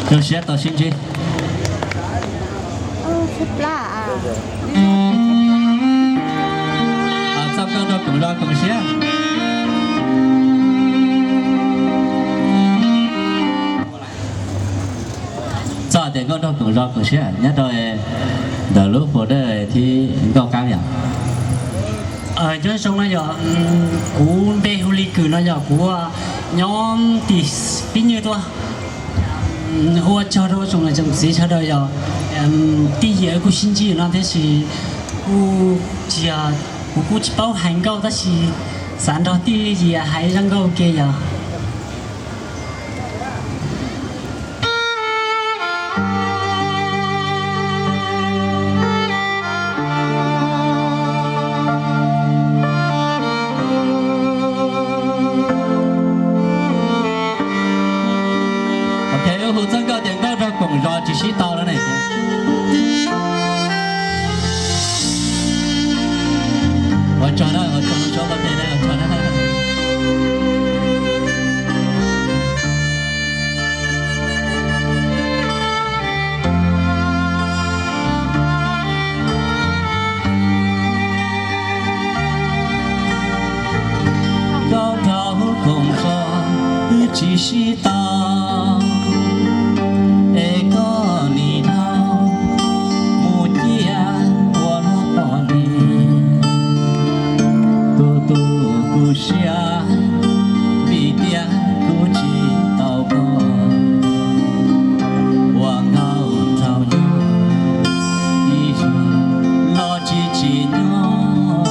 Zoo siab tau sib ntsib. Txoj nkauj nrog koom zos koom siab. Txoj tias nkauj nrog koom zos koom siab nyob rau ntawm lub folder thib nkauj qab yom. Nyob zoo no yog, kuv npe hu Li Kws no yog kuv nyob tim Pib Nywj tuaj. Ua tsaug rau tsoom niam tsoom txiv sawv daws yog, tij Yias kuj sib ntsib no tab sis kuj tsis yog, kuv kuj tsis paub hais nkauj tab sis xav nrog tij Yias hais zaj nkauj ke yog. Ok, wb hu txoj nkauj tias nkauj nrog koom zos tsis sib tau no ne. Ua tsaug na, ua tsaug, ua tsaug na. Nkauj nrog koom zos wb tsis sib tau, es koj nim dhau mus ciaj ua luag pom li. Kuv tu kuv siab vim tias kuv tsis tau koj ua nkauj nraug nyob, ib zaug los tsis tsim nyog.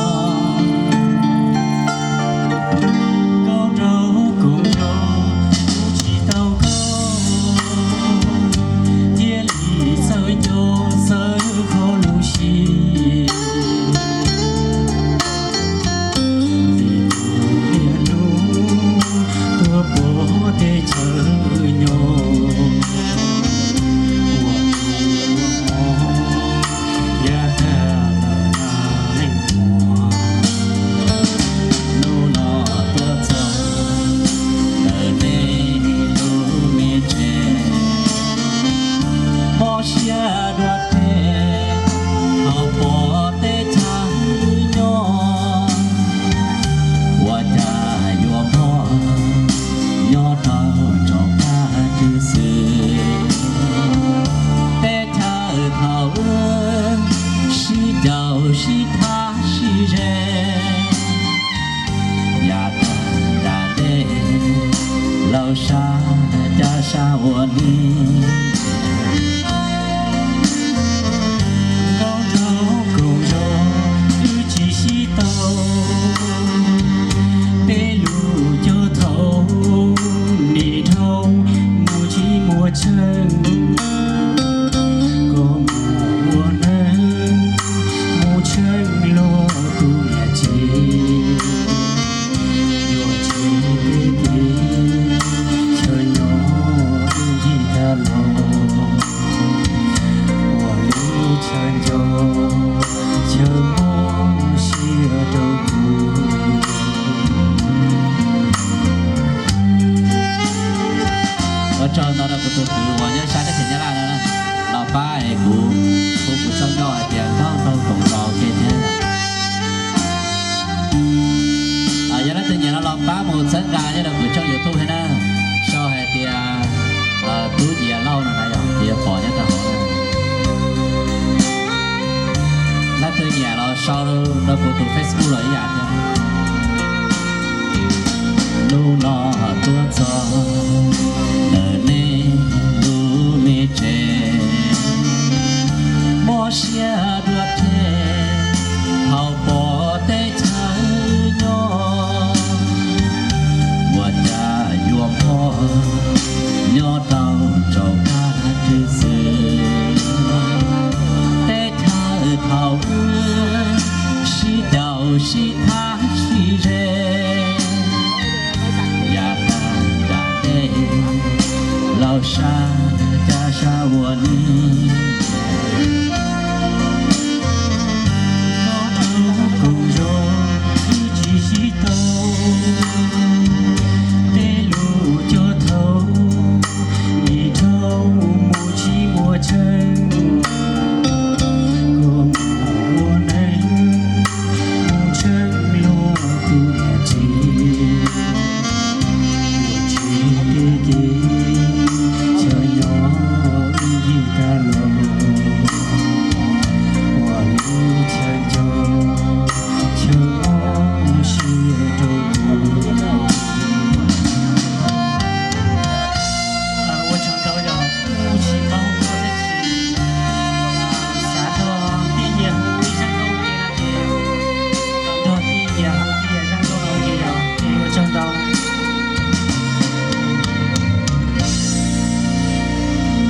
Nkauj nraug koom zos kuv tsis tau koj, thiaj li txhawj nco txhawj kho lub siab. Vim tus niam hnub tuaj pom teb chaws nyob, ua tus ua hmo yav tag lawm na leej muam. Hnub no tuaj txog ntawm nej lub me tsev, mob siab dua pem thaum pom teb chaws nyob, ua cas yuav mob nyob rau nraum qab twg xwb. Teb chaws thaum ub sib caum sib thab sib ze, yav tag nram ntej laus sab cav sab ua li. Nkauj nraug koom zos wb tsis sib tau, peb lub caij thaum nim dhau mus tsis muaj tsheej, koj mus ua neej mus tsheej los kuv niam txiv, yuav tsis peb kev chaw nyob ncig tag los, ua lub chaw nco chaw mob siab rau kuv. Ua tsaug ntau rau kuv tus kwv uas nyob sab teb chaws Nyab Laj no los pab es kuv hu kuv txoj nkauj hais tias nkauj nraug koom zos ua ke thiab. Yog leej twg nyiam no los pab mus txhawb nqa nyob rau kuv tshooj YouTube thiab na, sau hais tias Tub Yias Lauj no na yog kuv yuav pom nyob rau hauv. Leej twg nyiam los sau rau kuv tus Facebook los ib yam thiab. Hnub no tuaj txog ntawm nej lub me tsev, mob siab dua pem thaum pom teb chaws nyob, ua cas yuav mob nyob rau nraum qab twg xwb. Teb chaws thaum ub sib caum sib thab sib ze, yav tag nram ntej laus sab cav sab ua li.